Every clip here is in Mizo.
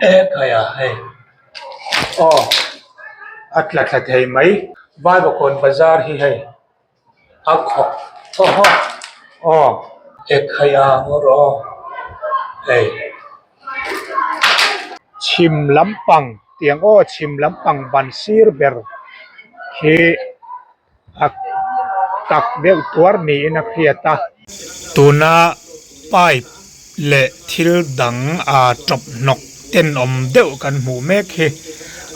Ekhai a hei aw a tla thla thei mai Vaivakawn bazar hi hei a khawk aw aw ekhai a ngaw rawh aw hei chhim lampang tiang aw chhim lampang ban sir ber khi. a tak deuh tuar niin a hriat a. Tuna pipe leh thil dang aa tawp hnawk tenawm deuh kan hmuh mek hi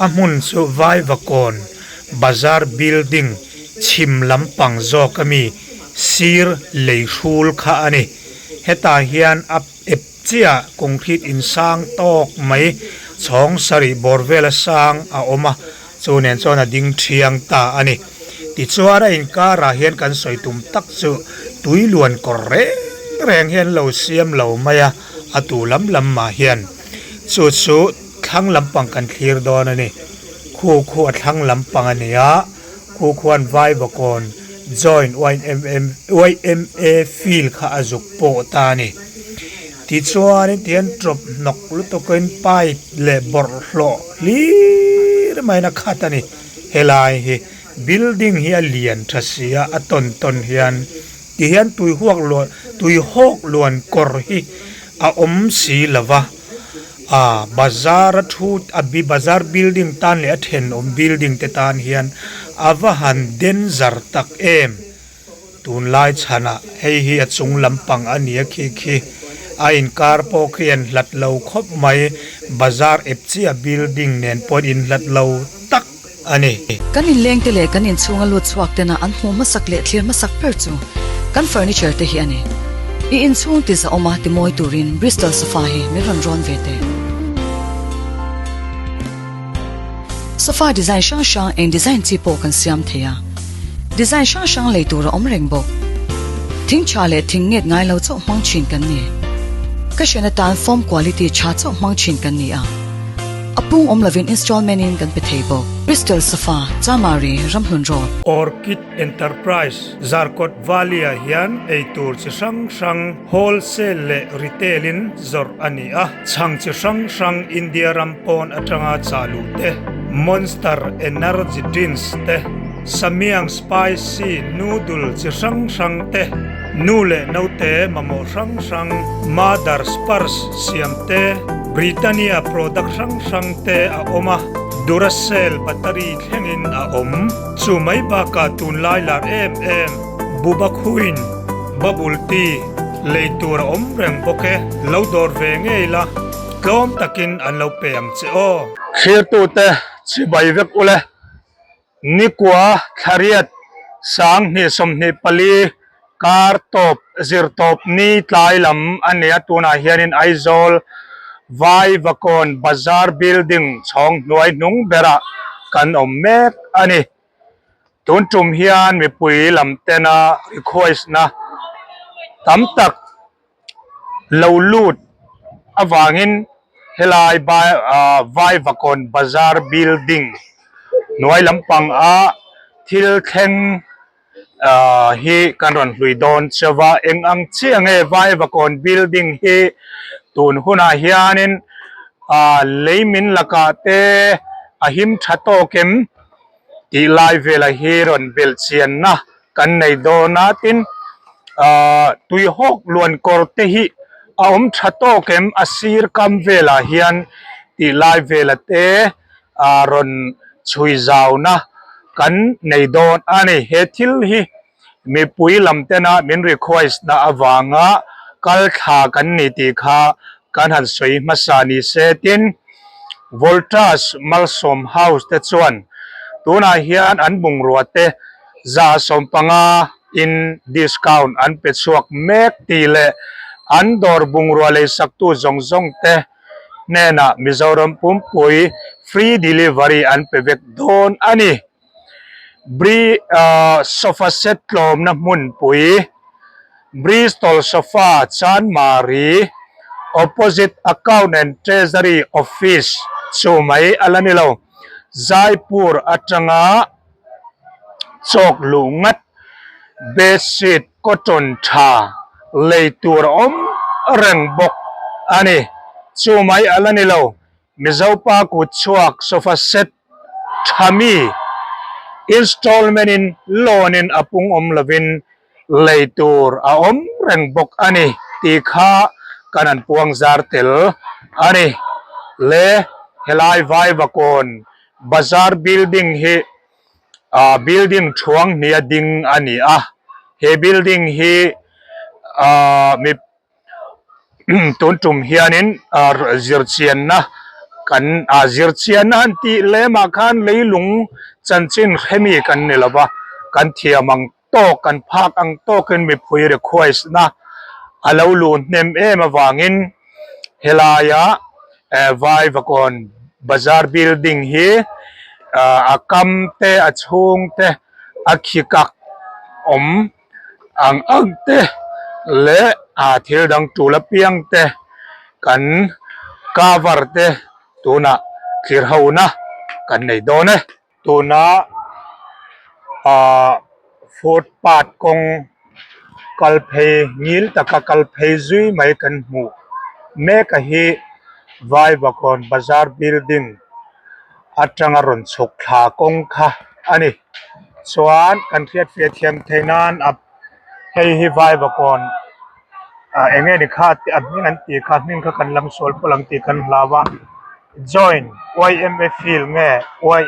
a hmun chu Vaivakawn Bazar building chhim lampang zawk ami sir lei hrul kha a ni. Hetah hian a ep chiah concrete insang tawk mai chhawng sarih bawr vela sang a awm a. Chu nen chuan a ding thiang ta a ni. Tichuan a inkarah hian kan sawi tum tak chu tui luan kawr reng reng hi an lo siam lo mai a, a tu lam lam mah hian chu chu thlang lampang kan thlir dawn a ni. Khu khu a thlang lampang a ni a, khu khuan Vaivakawn Joint YMA field kha a zuk pawh ta a ni. Tichuanin tihian tawp hnawk lutukin pipe leh bawrhhlawh hlir maiin a khat a ni. Helai hi building hi a lian tha si a, a tawn tawn hian tihian tuihuak luan tuihawk luan kawr hi a awm si lo va. Aa bazar a thu a bi bazar building tan leh a thenawm building te tan hian a va han danger tak em. Tunlai chhanah hei hi a chung lampang a nia khi khi a inkar pawh khi an hlat lo khawp mai, bazar ep chiah building nen pawh an inhlat lo tak a ni. Kan inlengte leh kan inchhunga lut chhuak tena an hmuh hmasak leh thlir hmasak ber chu kan furniture te hi a ni. I inchhung ti zahawma ti mawi turin Bristol sofa hi min rawn rawn ve teh. Sofa design hrang hrang eng design chi pawh kan siam thei a. Design hrang hrang lei tur a awm reng bawk. Thing tha leh thing nget ngai lo chauh hmang thin kan ni. Ka hrian atan foam quality tha chauh hmang thin kan ni a. A pung awm lovin installment in kan pe thei bawk. Bristol Sofa, Chamari, Ramhlun Road. Orchid Enterprise, Zarkawt Valley-ah hian eitur chi hrang hrang wholesale leh retail in zawrh a ni a. Chhang chi hrang hrang India ram pawn atanga chah luh te, Monster Energy Drinks te, Samyang Spicy Noodle chi hrang hrang te, nu leh naute mamawh hrang hrang Mother's Purse siam te, Britannia product hrang hrang te a awm a, Duracell battery thlengin a awm. Chu mai bakah tunlai lar em em Buba Queen Bubble Tea lei tur a awm reng bawk e, lo dawr ve ngei la, tlawm takin an lo pe ang che aw. Thirtute chibai vek ule, Nikua Thlariat 2024 kar tawp zir tawp ni tlai lam a nia tunah hianin Aizawl Vaivakawn Bazar Building chhawng hnuai hnung berah kan awm mek a ni. Tun tum hian mipui lam tena request na tam tak lo lut avangin helai Vaivakawn Bazar Building hnuai lampang a thil thleng hi kan rawn hlui dawn chauh a, eng ang chiah nge Vaivakawn building hi tun hunah hianin lei min lakah te a him tha tawk em tih lai velah hi rawn belh chianna kan nei dawn a, tin tuihawk luan kawr te hi a awm tha tawk em a sir kam velah hian tih lai velah te rawn chhui zauna kan nei dawn a ni. He thil hi mipui lam tena min request na avanga kal thla kan ni tih kha kan han sawi hmasa ni se tin Voltas Malsawm House te chuan tunah hian an bungrua te 150 in discount an pe chhuak mek tih leh an dawr bungrua leisaktu zawng zawng te hnenah Mizoram pumpui free delivery an pe vek dawn a ni. Bri sofa set tlawmna hmunpui Bristol Sofa Chanmari opposite Account and Treasury Office chu mai a la ni lo. Jaipur atanga chawk luh ngat bedsheet cotton tha lei tur a awm reng bawk a ni. Chu mai a la ni lo. Mizopa kut chhuak sofa set tha mi installment in loan in a pung awm lovin lei tur a awm reng bawk a ni tih kha kan an puang zar tel a ni. Le helai Vaivakawn bazar building hi ah building thuang hnih a ding a ni a, he building hi ah mi tun tum hianin ah zirchianna kan ah zirchianna han tih lemah khan leilung chanchin hremi kan ni lova kan thiam ang tawk kan phak ang tawkin mipui request na a lo luh hnem em avangin helaia eh Vaivakawn bazar building hi ah a kam te a chhung te a khi kak awm ang ang te leh ah thil dang tul apiang te kan cover te tunah thlir ho na kan nei dawn e. Tuna ah footpath kawng kal phei ngil taka kal phei zui mai kan hmuh mek a hi Vaivakawn bazar building atanga rawn chhuk thla kawng kha a ni chuan kan hriatfiah thiam theih nan a hei hi Vaivakawn ah eng nge ni kha a hming an tih kha hming kha kan lam sual pawlh ang tih kan hlau a. Joint yma field nge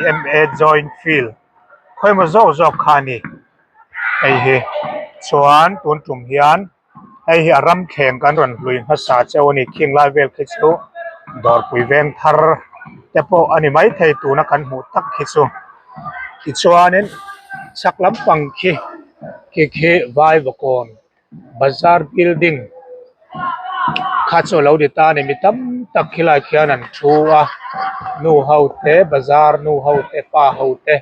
yma joint field khawimaw zawk zawk kha a ni hei hi chuan tun tum hian hei hi a ram thleng kan rawn hlui hmasa cheu a ni khing lai vel khi chu dawrpui veng thar te pawh a ni maithei tuna kan hmuh tak khi chu tichuanin chhak lampang khi khi khi Vaivakawn bazar building kha chu alo ni ta a ni mi tam tak khilai khian an thu a nu ho te bazar nu ho te pa ho te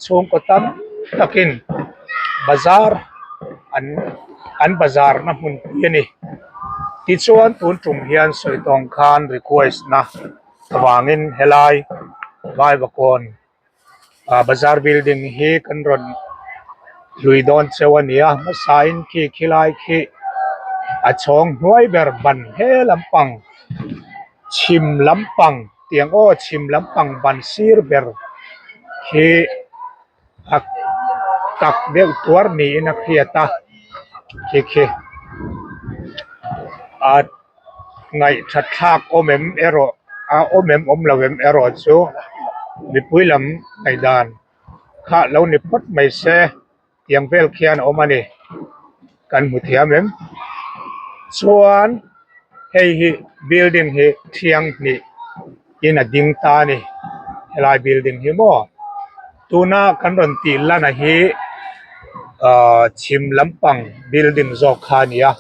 chhungkaw tam takin bazar an an bazar na hmun pui a ni tichuan tun tum hian sawi tawng khan request na avangin helai Vaivakawn ah bazar building hi kan rawn hlui dawn cheu a ni a hmasa in khi khilai khi a chhawng hnuai ber ban he lampang chhim lampang tiang aw chhim lampang ban sir ber khi a kak deuh tuar niin a hriat a khi khi a Ngaihthat thlak awm em erawh a awm em awm lo em erawh chu mipui lam ngaihdan kha lo ni phawt mai se tiang vel khian a awm a ni kan hmu thiam em chuan hei hi building hi thiang hnih in a ding ta a ni helai building hi maw tuna kan rawn tih lan a hi ahh chhim lampang building zawk kha a ni a.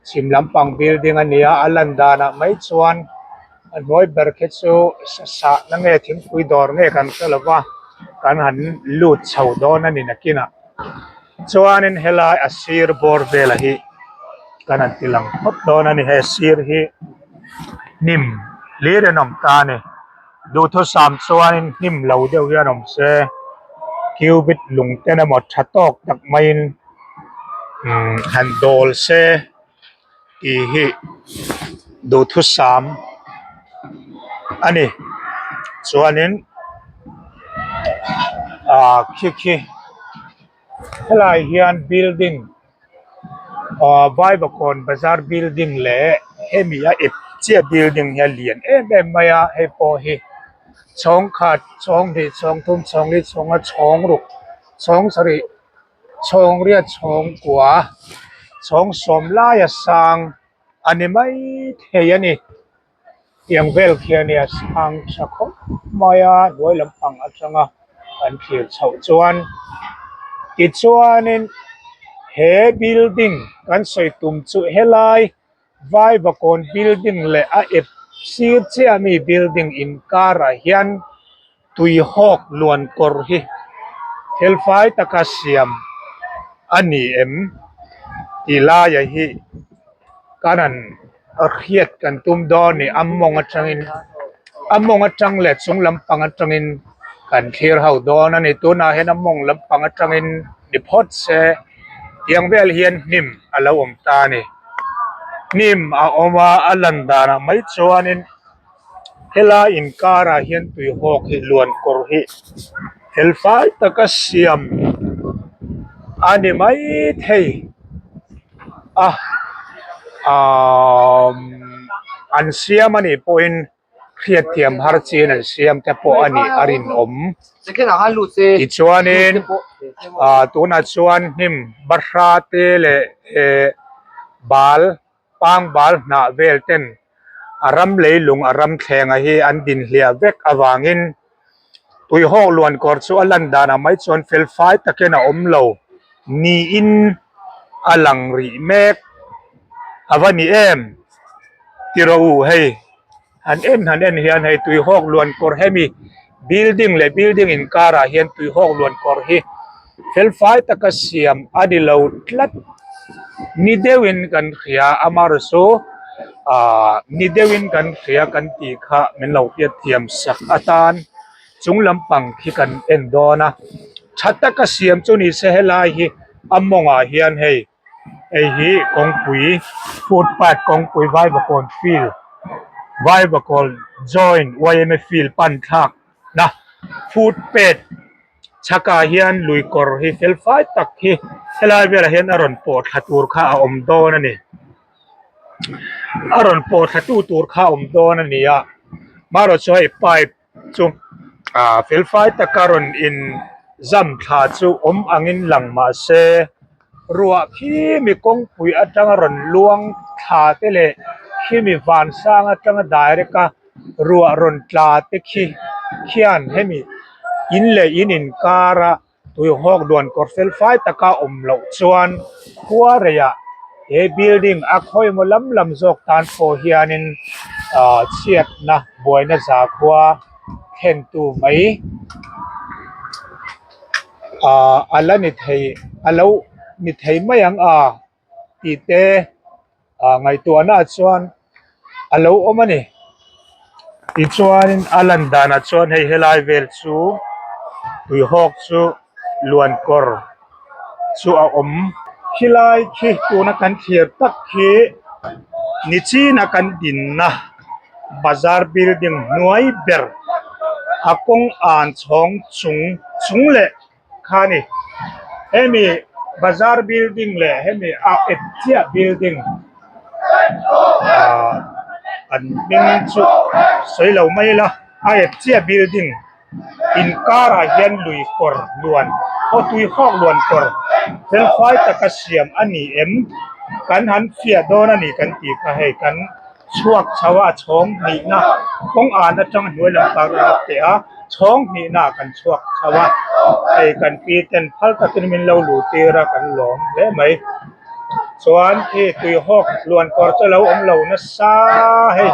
Chhim lampang building a ni a a lan danah mai chuan a hnuai ber khi chu sah na nge thingpui dawr nge kan hre lo va kan han lut chho dawn a ni nakinah chuanin helai a sir bawr velah hi kan han ti lang phawt dawn a ni he sir hi hnim hlir in awm ta a ni duhthusam chuanin hnim lo deuh hian awm se cubit lung ten emaw tha tawk tak maiin. Umm han dawl se tih hi duhthusam a ni chuanin ah khi khi helai hian building ah Vaivakawn bazar building leh hemi a ep chiah building hi a lian em em mai a hei pawh hi chhawng khat chhawng hnih chhawng thum chhawng li chhawng nga chhawng ruk chhawng sarih. Chhawng riat chhawng kua chhawng sawm laia sang a ni mai thei a ni tiang vel khi a nia sang tha khawp mai a hnuai lampang atanga kan thlir chhoh chuan tichuanin he building kan sawi tum chu helai Vaivakawn building leh a ep sir chiah ami building inkarah hian tui hawk luan kawr hi thil fai taka siam a ni em tih laia hi kan han hriat kan tum dawn a ni a mawng atangin a mawng atang leh chung lampang atangin kan thlir ho dawn a ni tunah hian a mawng lampang atangin ni phawt se tiang vel hian hnim a lo awm ta a ni hnim a awm a a lan danah mai chuanin. Helai inkarah hian tuihawk hi luan kawr hi fel fai taka siam a ni maithei a ahh an siam a nih pawhin hriatthiam har chin an siam te pawh a nih a rinawm tichuanin ah tunah chuan hnim bahra te leh eh bal pangbal hnah vel ten a ram leilung a ram thlenga hi an din hliah vek avangin tuihawk luan kawr chu a lan danah mai chuan fel fai takin a awm lo niin a lang rih mek a va ni em tiraw u hei han en han en hian hei tuihawk luan kawr hemi building leh building inkarah hian tuihawk luan kawr hi fel fai taka siam a ni lo tlat ni deuhin kan hria amaherawhchu ahh ni deuhin kan hria kan tih kha min lo hriat thiam sak atan chung lampang khi kan en dawn a tha taka siam chu ni se helai hi a mawngah hian hei. Hei hi kawngpui footpath kawngpui Vaivakawn field Vaivakawn joint yma field pan thlak na footpath chhakah hian lui kawr hi fel fai tak hi helai velah hian a rawn pawh thla tur kha a awm dawn a ni a rawn pawh thla tu tur kha a awm dawn a ni a marawh chu hei pipe chu ah fel fai taka rawn in zam thla chu awm angin lang mahse ruah khi mi kawngpui atanga rawn luang thla te leh khimi vansang atanga direct a ruah rawn tla te khi khian hemi in leh in inkar a tuihawk duan kawr fel fai taka awm loh chuan khua reiah he building a khawimaw lam lam zawk tan pawh hianin ah chhiatna buaina zakhua thlen tu mai ah a la ni thei a lo ni thei mai ang a tih te ah ngaihtuahna ah chuan a lo awm a ni tichuanin a lan danah chuan hei helai vel chu tuihawk chu luan kawr chu a awm khilai khi tuna kan thlir tak khi nichina kan dinna bazar building hnuai ber a kawng an chhawng chung chung leh kha a ni hemi bazar building leh hemi a ep chiah building ahh an hming chu sawi lo mai ila a ep chiah building inkarah hian lui kawr luan aw tui hawk luan kawr fel fai taka siam a ni em kan han fiah dawn a ni kan tih kha hei kan chhuak chho a a chhawng hnihna kawng an atang hnuai lam pang a teh a chhawng hnihna ah kan chhuak chho a hei kan pi ten phal takin min lo luh tir a kan lawm hle mai chuan khi tui hawk luan kawr chu a lo awm lo nasa hei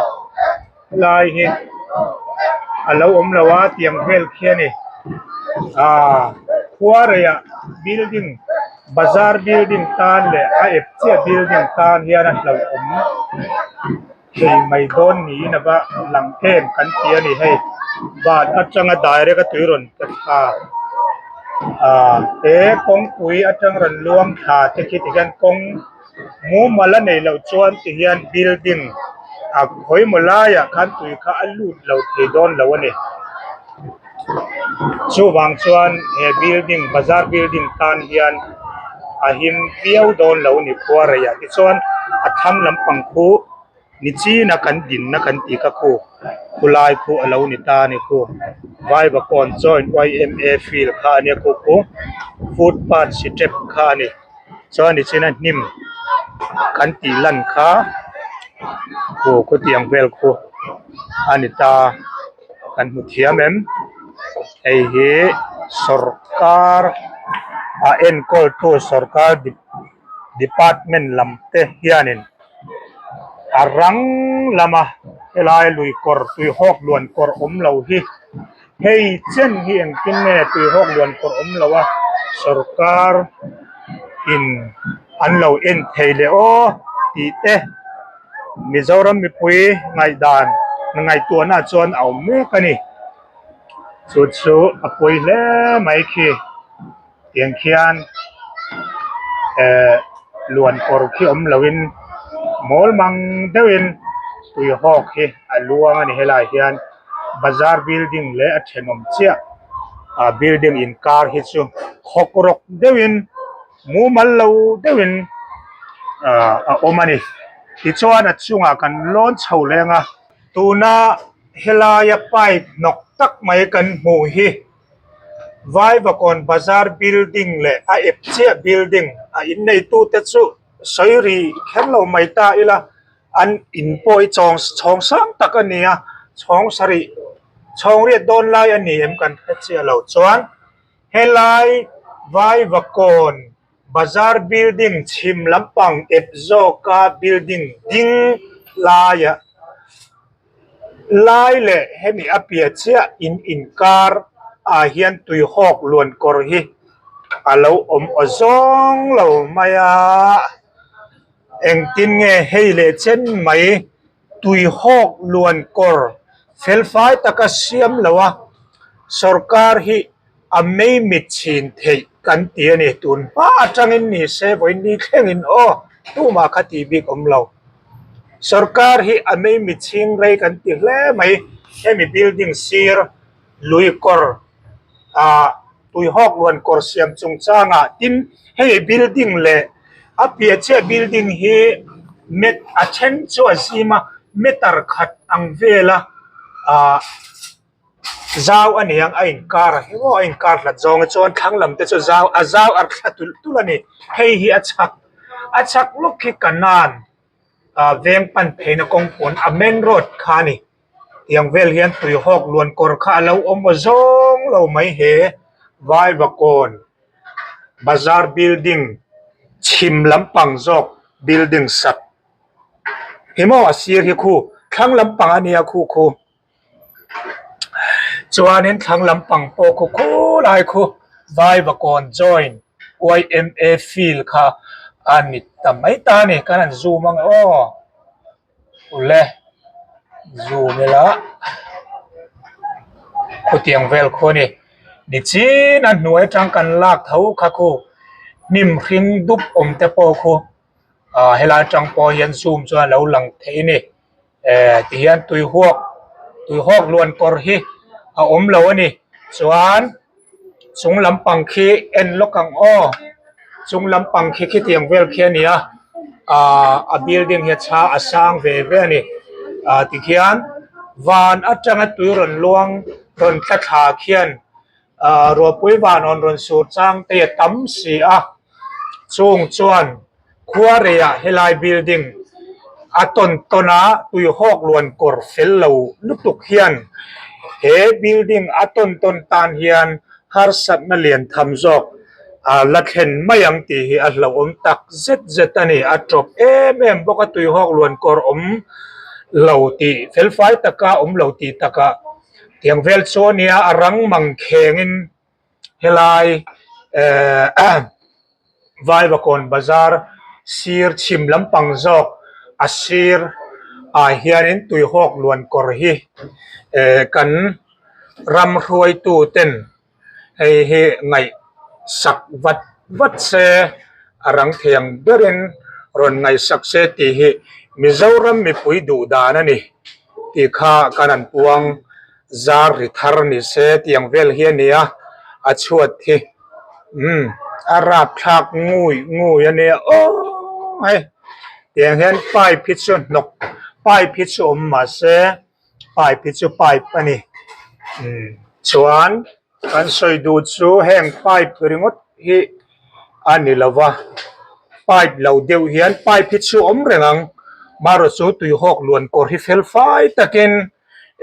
helai hi a lo awm lo a tiang vel khi a ni ah khua reiah building Bazar building tan leh a ep chiah building tan hian a hlauhawm thei mai dawn niin a va lang em kan ti a ni hei van atanga direct a tui rawn pe thla ah he kawngpui atang rawn luang thla te khi ti hian kawng mumal a neih loh chuan ti hian building a khawimaw laiah khan tui kha a lut lo thei dawn lo a ni. Chuvang chuan he building bazar building tan hian a him viau dawn lo a ni khua reiah tichuan a thlang lampang khu ni china kan dinna kan tih kha khu khulai khu a lo ni ta a ni khu Vaivakawn joint yma field kha a nia khu khu footpath step kha a ni chuan nichina hnim kan tih lan kha khu khutiang vel khu a ni ta. Kan hmu thiam em hei hi sawrkar a enkawl tu sawrkar department lam te hianin a rang lama helai lui kawr tui hawk luan kawr awm lo hi hei chen hi engtin nge tui hawk luan kawr awm lo a sawrkar in an lo en thei leh aw tih te. Mizoram mipui ngaihdan ngaihtuahna chuan a awm mek a ni chu chu a pawi hle mai khi tiang khian eh luan kawr khi awm loin mawl mang deuhin. Tui hawk hi a luang a ni helai hian bazar building leh a thenawm chiah ah building inkar hi chu khawk rawk deuhin mumal lo deuhin ah a awm a ni tichuan a chungah kan lawn chho leng a tuna helaia pipe hnawk tak mai kan hmuh hi Vaivakawn bazar building leh a ep chiah building a inneitute chu sawi ri kher lo mai ta ila an in pawh hi chawng chhawng sang tak a ni a chhawng sarih chhawng riat dawn lai a ni em kan hre chiah lo chuan helai Vaivakawn bazar building chhim lampang ep zawka building ding laiah lai leh hemi a piah chiah in inkar ah hian tui hawk luan kawr hi a lo awm aw zawng lo mai a engtin nge hei leh chen mai tui hawk luan kawr fel fai taka siam lo a sawrkar hi a mei mit chhin theih kan ti a ni tun hma atangin ni se vawiin ni thlengin aw tumah kha tih bik awm lo sawrkar hi a mei mit chhing rei kan ti hle mai hemi building sir lui kawr ah tui hawk luan kawr siam chung changah tin hei building leh a piah chiah building hi met a then chu a zim a meter khat ang vela ah. Zau a ni ang a inkar a hi maw a inkar hlat zawng hi chuan thlang lam te chu zau a zau a thla tulh tulh a ni hei hi a chhak a chhak lawk hi kanan ah veng pan pheina kawngpuan a main road kha a ni tiang vel hian tui hawk luan kawr kha a lo awm aw zawng lo mai he Vaivakawn bazar building chhim lampang zawk building sak hi maw a sir hi khu thlang lampang a nia khu khu. Chuanin thlang lampang pawh khu khulai khu Vaivakawn join yma field kha a ni ta mai ta a ni kan han zoom ang e aw ule zoom ila khutiang vel khu a ni nichin a hnuai atang kan lak tho kha khu hnim hring dup awm te pawh khu ah helai atang pawh hian zoom chuan a lo lang thei a ni. Eh ti hian tui huak tui hawk luan kawr hi a awm lo a ni chuan chung lampang khi en lawk ang aw chung lampang khi khitiang vel khi a ni a ahh a building hi a chha a sang ve ve a ni ah tikhian van atanga tui rawn luang rawn tla thla khian ah ruahpui van rawn rawn sur chang te a tam si a chung chuan. Khuareiah helai building a tawn tawn a tui hawk luan kawr fel lo lutuk hian he building a tawn tawn tan hian harsatna lian tham zawk a la thlen mai ang tih hi a hlauhawm tak zet zet a ni. A tawp em em bawk a tui hawk luan kawr awm lo tih fel fai taka awm lo tih takah tiang vel chu a nia a rang mang khengin helai ehh Vaivakawn bazar sir chhim lampang zawk a sir ah hianin tuihawk luan kawr hi ehh kan ram hruaitu ten hei hi ngaih sak vat vat se a rang thei ang berin rawn ngaihsak se tih hi Mizoram mipui duh dan a ni tih kha kan han puang. Zar ri thar ni se tiang vel hi a ni a, a chhuat hi umm a rapthlak ngui ngui a nia aww hei tiang hian pipe hi chu hnawk pipe hi chu awm mahse pipe hi chu pipe a ni umm chuan kan sawi duh chu heng pipe ringawt hi a ni lo va pipe lo deuh hian pipe hi chu awm reng ang marawh chu tuihawk luan kawr hi fel fai takin.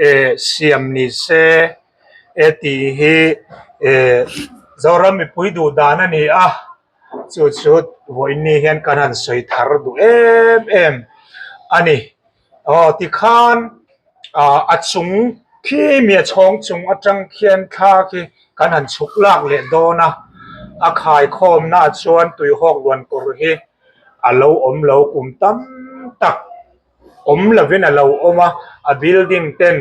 eh siam ni se e tih hi eh Zoram mipui duh dan a ni a chu chu vawiin hian kan han sawi thar duh em em a ni aw tikhan ah a chung khi mi a chhawng chung atang khian thla khi kan han chhuk lak leh dawn a a khaikhawm naah chuan tuihawk luan kawr hi a lo awm lo kum tam tak. Awm lovin a lo awm a, a building ten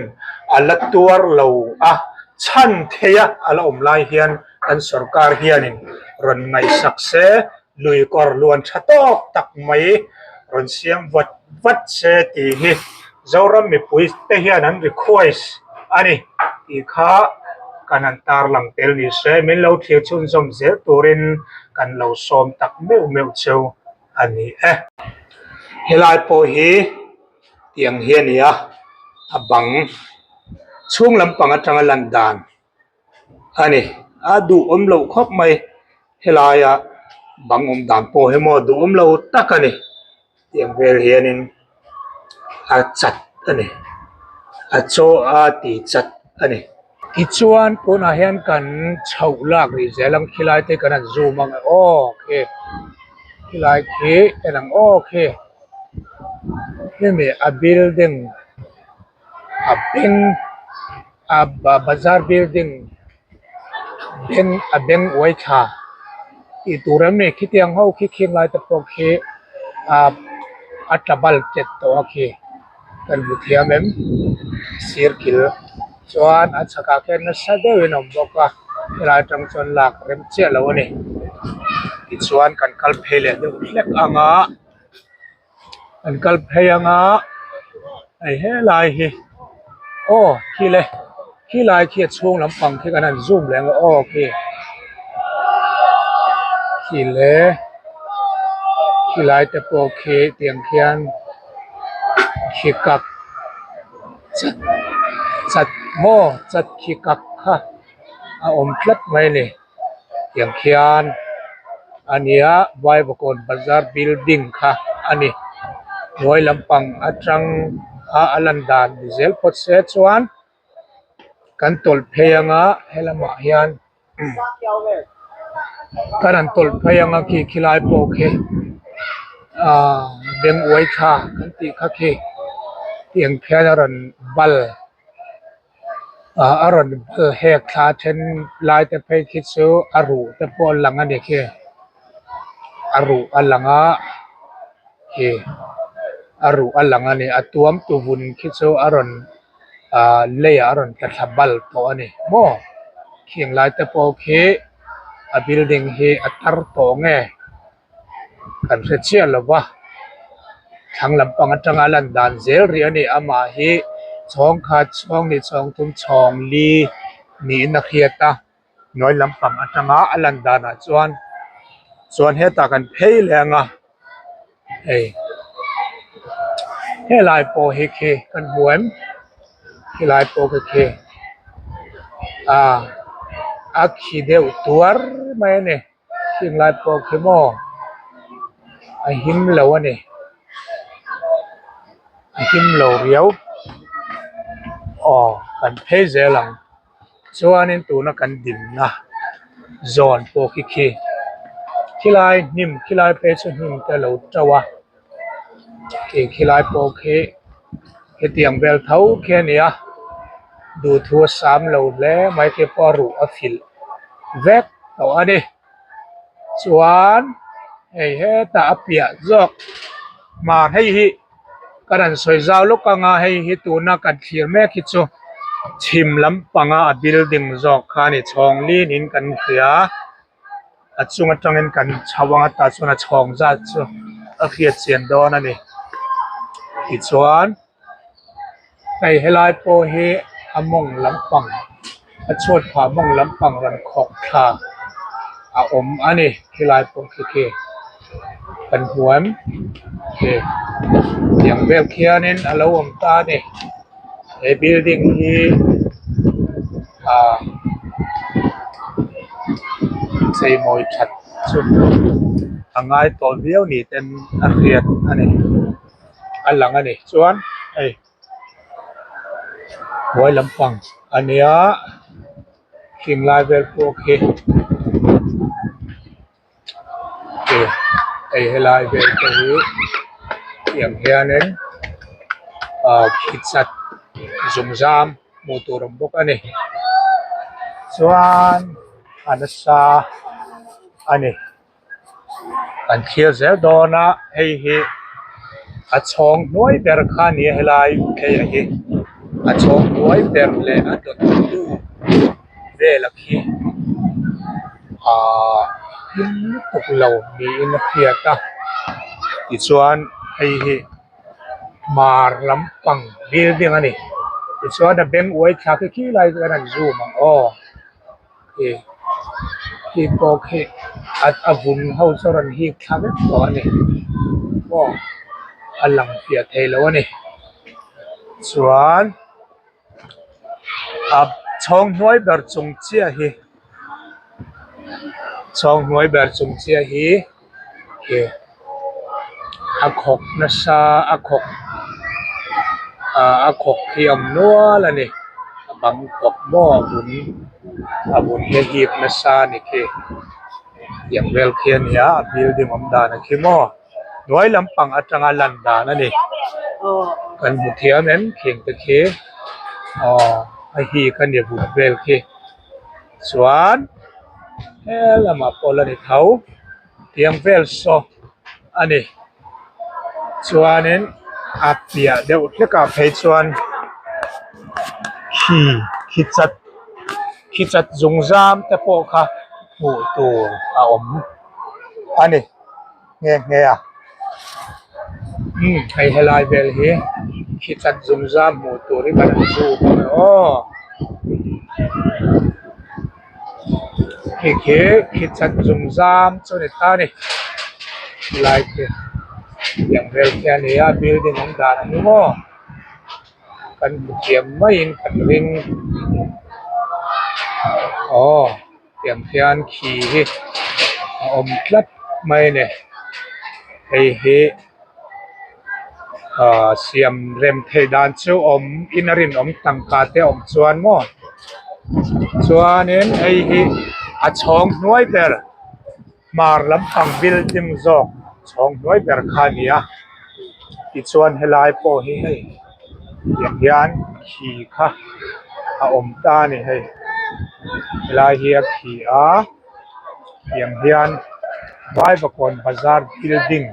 a la tuar lo a, chhan thei a a la awm lai hian kan sorkar hianin rawn ngaihsak se, lui kawr luan tha tawk tak mai rawn siam vat vat se tih hi Zoram mipui te hian an request a ni tih kha kan han tarlang tel ni se min lo thlir chhunzawm zel turin kan lo sawm tak meuh meuh cheu a ni e. Helai pawh hi tiang hi a ni a, a bang chhung lampang atanga lan dan a ni. A duhawm loh khawp mai helaia bang awm dan pawh hi maw duhawm lo tak a ni. Tiang vel hianin a chat a ni a chaw a ti chat a ni. Tichuan tunah hian kan chhoh lak rih zel ang khilai te kan han zoom ang e aw khi khilai khi en ang aw khi hemi a building a beng a bazar building beng a beng uai thla tih tur em ni khitiang ho khi khing lai te pawh khi ah a tla bal tet tawh a khi kan hmu thiam em sir kil chuan a chhakah khian nasa deuhin a awm bawk a helai atang chuan lak rem chiah lo a ni tichuan kan kal phei leh deuh hlek ang a. An kal phei anga hei helai hi aw khi le khilai khi a chhung lampang khi kan han zoom leh ang aw khi khi le khilai te pawh khi tiang khian khi kak chat chat maw chat khi kak kha a awm tlat mai a ni. Tiang khian a nia Vaivakawn bazar building kha a ni hnuai lampang atang a a lan dan ni zel phawt se chuan kan tawlh phei anga helamah hian kan han tawlh phei anga khi khilai pawh khi ahh beng uai thla kan tih kha khi tiang khian a rawn bal. Ah a rawn bal hek thla then lai te phei khi chu a ruh te pawh a lang a ni khi a ruh a lang a khi a ruh a lang a ni a tuam tu vun khi chu a rawn ah leiah a rawn tla thla bal tawh a ni maw khing lai te pawh khi a building hi a tar tawh nge. Kan hre chiah lo va, thlang lampang atanga lan dan zel rih a ni. Amah hi chhawng khat, chhawng hnih, chhawng thum, chhawng li niin a hriat a. Hnuai lampang atanga a lan danah chuan chuan hetah kan phei leh ang a, hei helai pawh hi khi kan hmu em? Helai pawh khi khi ah a khi deuh tuar mai a ni. Heng lai pawh khi maw a him lo a ni a him lo riau aw kan phei zel ang chuanin tuna kan dinna zawn pawh khi khi khilai hnim khilai phei chu hnim te a lo to a khi khilai pawh khi hetiang vel tho khi a ni a duhthu a sam lo hle mai khi pawh a ruh a filh vek. Tawh a ni chuan hei hetah a piah zawk hmar hei hi ka rawn sawi zau lawk ang a hei hi tuna kan thlir mek hi chu chhim lampanga a building zawk kha a ni chhawng lin in kan hria a chung atangin kan chho ang a tah chuan a chhawng zat chu a hriat chian dawn a ni tichuan. Hei helai pawh hi a mawng lampang a chhuat phah mawng lampang rawn khawk thla a awm a ni helai pawh khi khi kan hmu em khi tiang vel khianin a lo awm ta a ni he building hi ah cheimawi that chu a ngai tawh viau ni ten a hriat a ni. A lang a ni chuan hei hnuai lampang a nia khing lai vel pawh khi hei helai vel te hi tiang hianin ah khi chat zungzam hmuh tur a awm bawk a ni chuan a nasa a ni. Kan thlir zel dawn a hei hi a chhawng hnuai ber kha a ni a helai phei ah hi a chhawng hnuai ber leh a dawt tu vel a khi ahh hlim lutuk lo niin a hriat a tichuan hei hi. Hmar lampang building a ni tichuan a beng uai thla khi khi lai chuan an zoom ang aw khi khi pawh khi a vun ho chu a rawn hik thla vek tawh a ni maw a lang fiah thei lo a ni chuan a chhawng hnuai ber chung chiah hi chhawng hnuai ber chung chiah hi. Khi a khawk nasa a khawk ah a khawk hi a awm nual a ni a bang khawk maw a vun a vun hi a hip nasa a ni khi tiang vel khi a ni a a building awm dan a khi maw hnuai lampang atanga lan dan a ni kan hmu thiam em khing te khi aw a hik a ni vun vel khi. Chuan he lamah pawh la ni tho tiang vel saw a ni chuanin a piah deuh hlek ah phei chuan khi khi chat khi chat zung zam te pawh kha hmuh tur a awm a ni nghe nghe a umm hei helai vel hi khi chat zung zam hmuh tur hi kan han zoom ang e aw khi khi khi chat zung zam chu a ni ta a ni helai khi tiang vel khi a ni a building awm dan a ni maw kan hmu thiam maiin kan ring aw. Tiang hian khi hi a awm tlat mai a ni hei hi ahh siam rem theih dan chu awm in a rinawm tangka te a awm chuan maw chuanin hei hi a chhawng hnuai ber hmar lampang building zawk chhawng hnuai ber kha a ni a tichuan helai pawh hi hei tiang hian khi kha a awm ta a ni hei helai hi a khi a tiang hian Vaivakawn bazar building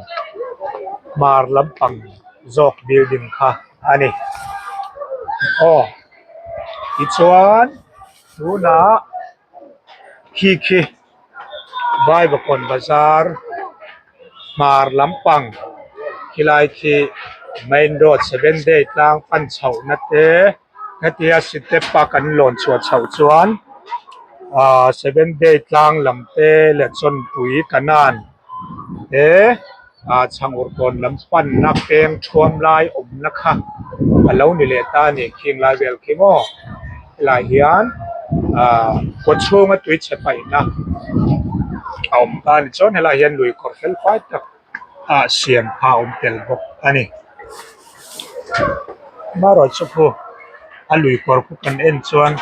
hmar lampang zawk building kha a ni aw tichuan tunah khi khi Vaivakawn bazar hmar lampang khilai khi main road seven day tlang pan chhoh na te hetia step a kan lawn chhuah chhoh chuan ahh seven day tlang lam te leh chawnpui kanan te ah chhangur kawn lam panna peng thuam lai awmna kha a lo ni leh ta a ni khing lai vel khi maw helai hian ah kaw chhunga tui chhe paihna a awm ta a ni chuan helai hian lui kawr fel fai tak ah siam kha a awm tel bawk a ni amaherawhchu chu a lui kawr khu kan en chuan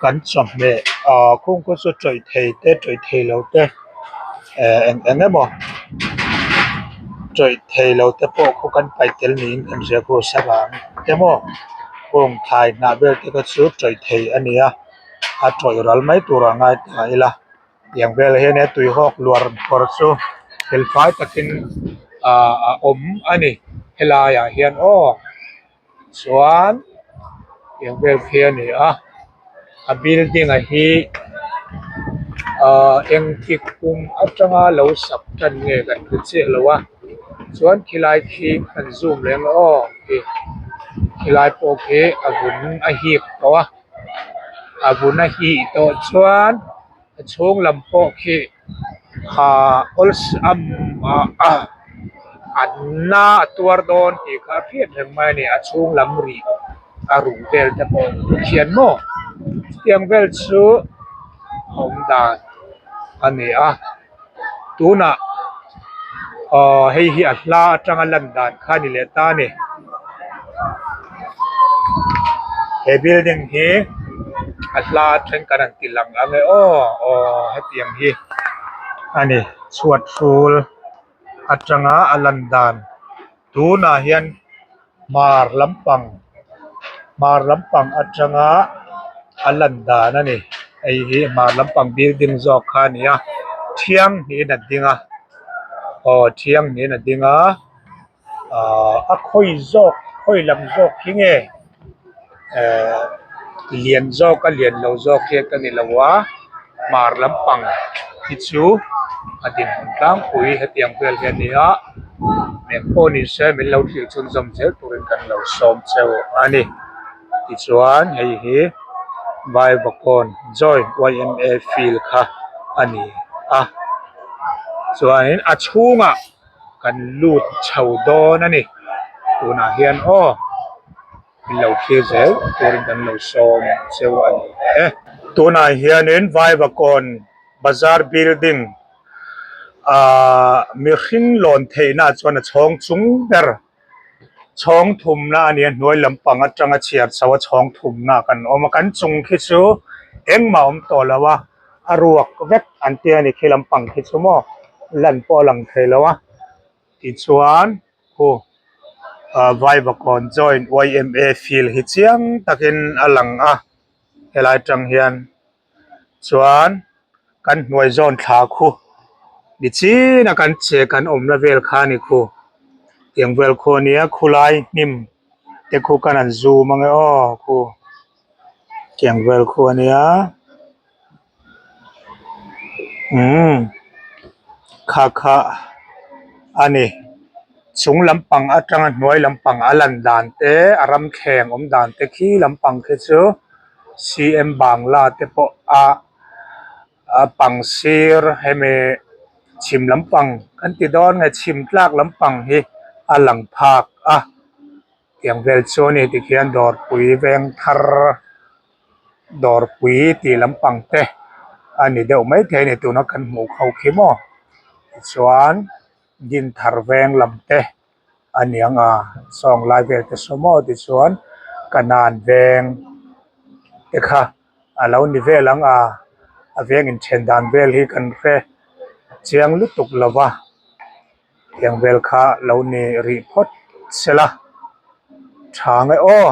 kan chawhmeh ah khung khu chu tawih thei te tawih thei lo te eh eng eng emaw tawih thei lo te pawh khu kan paih tel niin kan hria khu savang te maw kawng thai hnah vel te kha chu tawih thei a ni a a tawih ral mai tur ah ngai ta ila tiang vel hian he tui hawk luar kawr chu fel fai takin ah a awm a ni helai ah hian aw. Chuan tiang vel khi a ni a a building a hi ahh engtik kum atanga lo sak tan nge kan hre chiah lo a chuan khilai khi kan zoom leh ang aw khi khilai pawh khi a vun a hik tawh a a vun a hih tawh chuan a chhung lam pawh khi ahh awlsam ah an na a tuar dawn tih kha a hriat reng mai a ni a chhung lam rih a ruh vel te pawh khian maw chutiang vel chu a awm dan a ni a tunah aw hei hi a hla atanga lan dan kha a ni leh ta a ni he building hi a hla then kan han ti lang ang e aw aw hetiang hi a ni chhuat hrul atanga a lan dan tunah hian hmar lampang hmar lampang atanga a lan dan a ni hei hi hmar lampang building zawk kha a ni a thiang niin a ding a aw thiang niin a ding a ahh a khawi zawk khawi lam zawk hi nge ehh lian zawk a lian lo zawk hi ka ni lo a hmar lampang hi chu a dinhmun tlangpui hetiang vel hi a ni a. Engpawh ni se min lo thlir chhunzawm zel turin kan lo sawm cheu a ni. Tichuan hei hi Vaivakawn Joint yma field kha a ni a chuanin a chhungah kan lut chho dawn a ni tunah hian aw min lo thlir zel turin kan lo sawm cheu a ni e. Tunah hianin Vaivakawn bazar building ahh mihring lawn theihna chuan a chhawng chung ber chhawng thumna a ni a hnuai lampang atanga chhiar chho a chhawng thumna kan awm a kan chung khi chu engmah a awm tawh lo a a ruak vek an tia ni khi lampang khi chu maw lan pawh a lang thei lo a tichuan khu ah Vaivakawn joint yma field hi chiang takin a lang a helai tang hian. Chuan kan hnuai zawn thla khu ni chin a kan che kan awmna vel kha a ni khu tiang vel khu a nia khulai hnim te khu kan han zoom ange aw khu tiang vel khu a nia umm kha kha a ni chung lampang atanga hnuai lampang a lan dan te a ram thleng awm dan te khi lampang khi chu. CM Bangla te pawh a a pang sir hemi chhim lampang kan ti dawn nge chhim tlak lampang hi a lang phak a tiang vel chu a ni tikhian dawrpui veng thar dawrpui tih lampang te a ni deuh maithei a ni tuna kan hmuh ho khi maw tichuan dinthar veng lam te. A niang a sawng lai vel te saw maw tichuan kanan veng te kha a lo ni vel ang a a veng inthen dan vel hi kan hre chiang lutuk lo va tiang vel kha lo ni rih phawt se la tha nge aw.